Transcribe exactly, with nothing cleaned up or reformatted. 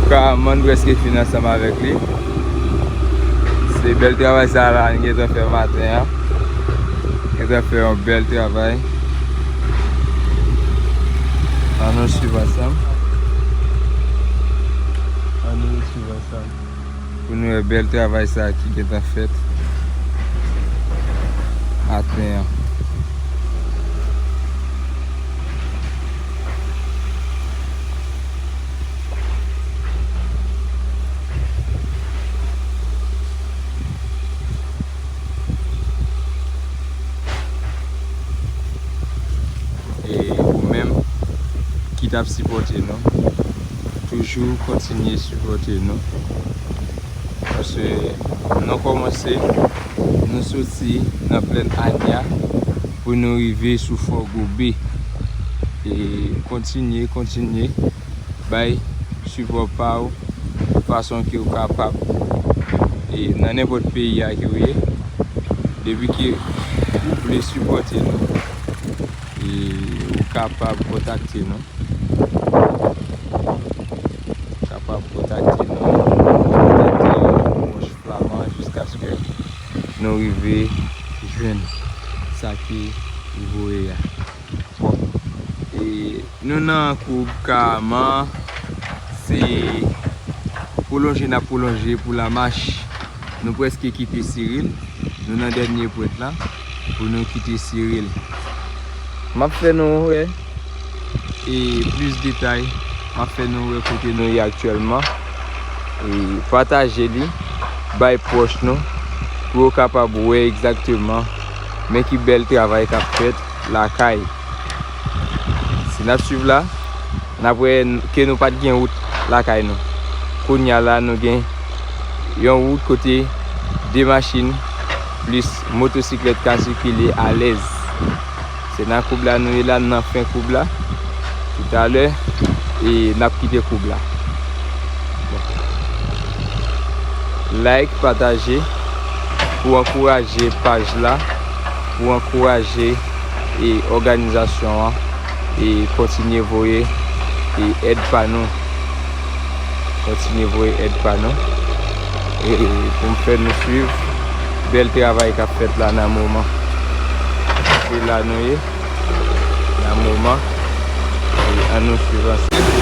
Kaman n prèske fin ansanm avèk li. Se bèl travay sa la n gentan fè maten an. Gentan fè yon bèl travay. Ann nou swiv ansanm. Ann nou swiv ansanm. Pou nou wè bèl travay sa ki gentan fèt maten an. E ou menm ki t ap sipòte nou, toujou kontinye sipòte nou. Paske nou kòmanse, nou soti nan plèn Anya pou nou rive sou Fò Gobe. E kontinye, kontinye bay sipò pa w fason ke w kapab. E nan nenpòt peyi a ke w ye, depi ke ou vle sipòte nou, e ou kapab kontakte nou. Kapab kontakte nou, kontakte Wòch Flaman jiskaske nou rive jwenn sa ke ou voye a. Bon, e nou nan koub Kaman, se pwolonje n ap pwolonje pou lamach. Nou prèske kite Siril. Nou nan dènye pwent la pou nou kite Siril. M ap fè nou wè e plis detay. M ap fè nou wè kote nou ye aktyèlman. E pataje li, bay pwòch nou, pou yo kapab wè egzakteman men ki bèl travay k ap fèt lakay. Si n ap swiv la, n ap wè n- ke nou pa t gen wout lakay nou. Kounye a la, nou gen yon wout kote de machin plis motosiklèt ka sikile alèz. Se nan koub la nou ye la, n nan fen koub la. Toutalè, e n ap kite koub la. Like, pataje pou ankouraje paj la, pou ankouraje e òganizasyon an, e kontinye voye e èd pa nou. Kontinye voye èd pa nou. E pou m fè nou swiv bèl travay k ap fèt la nan moman. Se la nou ye. Nan moman. E ann nou swiv ansanm.